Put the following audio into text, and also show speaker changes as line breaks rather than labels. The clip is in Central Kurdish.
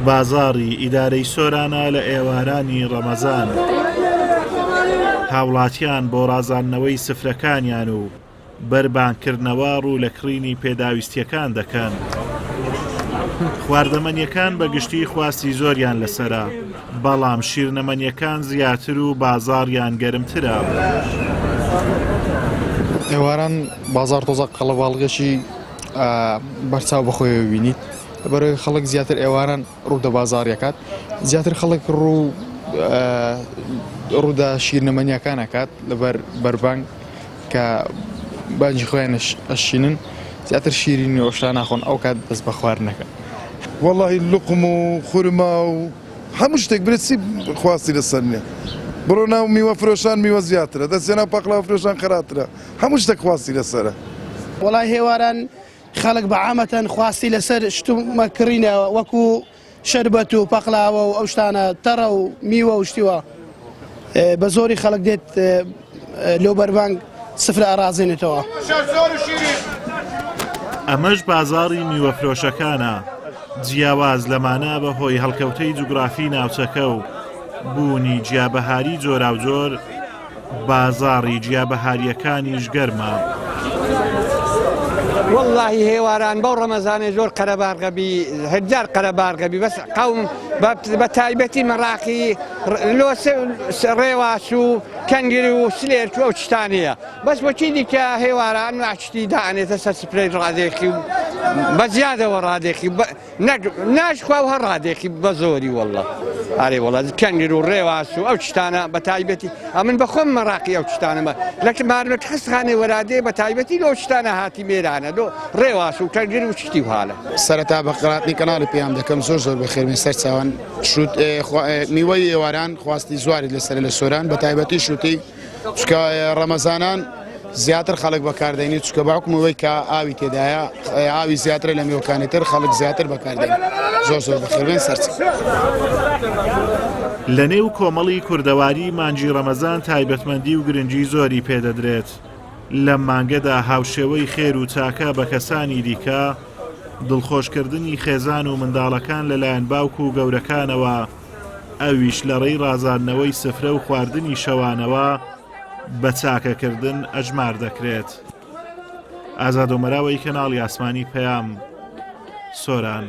بازاڕی ئیدارەی سۆرانە لە ئێوارانی ڕەمەزان. هاوڵاتیان بۆ ڕازاندنەوەی سفرەکانیان و بەربانگکردنەوە ڕوو لە کڕینی پێداویستییەکان دەکەن. خواردەمەنییەکان بە گشتی خواستی زۆریان لەسەرە، بەڵام شیرنەمەنییەکان زیاتر و بازاڕیان گەرمترە.
ئێواران بازاڕ تۆزە قەڵەباڵغێکی بەرچاو بەخۆیەوە بینیت، لەبەرئەوەی خەڵک زیاتر ئێواران ڕوو دە بازاڕی ئەکات، زیاتر خەڵک ڕوو ڕوو دە شیرنەمەنییەکان ئەکات لەبەر بەربانگ. کە بانگی خۆیان ئەشینن زیاتر شیرینی و شتان ناخۆن ئەو کات دەست بە خواردن ئەکەن.
وەڵاهی لوقم و خورما و هەموو شتێک برێ چی خواستی لەسەر نیە بڕۆ ناو میوە فرۆشان میوە زیاترە دەچیە ناو پەقلاوە فرۆشان خەراترە هەموو شتێک خواستی لەسەرە.
وەڵای هێواران خەڵک بە عامەتەن خواستی لەسەر شتومە کڕینە وەکو شەربەت و پەقلاوە و ئەو شتانە تەڕە و میوە و شتی وا بە زۆری خەڵک دێت لۆ بەربانگ سفرە ئەڕازێنێتەوە.
ئەمەش بازاڕی میوەفرۆشەکانە، جیاواز لەمانە بە هۆی هەڵکەوتەی جوگرافی ناوچەکە و بوونی جیابەهاری جۆراوجۆر، بازاڕی جیابەهارییەکانیش گەرمە.
وەڵاهی هێواران بەو ڕەمەزانێ زۆر قەرەبارغە بی هەجار قەرەبارغە بی بەس قەوم بە تایبەتی مەراقی لۆ ڕێواس و کەنگر و سلێرک و ئەو شتانەیە بەس وەکی دیکە هێواران شتی دانێتە سەر سپرەی ڕادێکی و بە زیادەوە ڕادێکی نەک ناشخوا و هەر ڕادێکی بە زۆری واللە ئارێ وەڵا کەنگر و ڕێواس و ئەو شتانە بە تایبەتی ئەمن بە خۆم مەراقی ئەو شتانەمە لە مارمەت خستخانەی وەرادێ بە تایبەتی لەو شتانە هاتی مێرانە لۆ ڕێواس و کەنگر و شتی و هالە.
سەرەتا بە قەراتنی کەناڵی پەیام دەکەم زۆر زۆر بەخێربێن سەر چاوان شوت میوەی ئێواران خواستی زواری لەسەرە لە سۆران بە تایبەتی شوتی چونکە ڕەمەزانان زیاتر خەڵک بەکاردێنی چونکە بە حوکم ئەوەی کە ئاوی تێدایە ئاوی زیاترە لە میوەکانی تر خەڵک زیاتر بەکاردێن زۆر زۆر بەخێربێن سەرچ.
لە نێو کۆمەڵی کوردەواری مانگی ڕەمەزان تایبەتمەندی و گرنگی زۆری پێدەدرێت، لەم مانگەدا هاوشێوەی خێر و چاکە بە کەسانی دیکە، دڵخۆشکردنی خێزان و منداڵەکان لەلایەن باوک و گەورەکانەوە، ئەویش لە ڕێی ڕازاندنەوەی سفرە و خواردنی شەوانەوە بە چاکەکردن ئەژمار دەکرێت. ئازاد ئۆمەراوەی کەناڵی ئاسمانی پەیام، سۆران.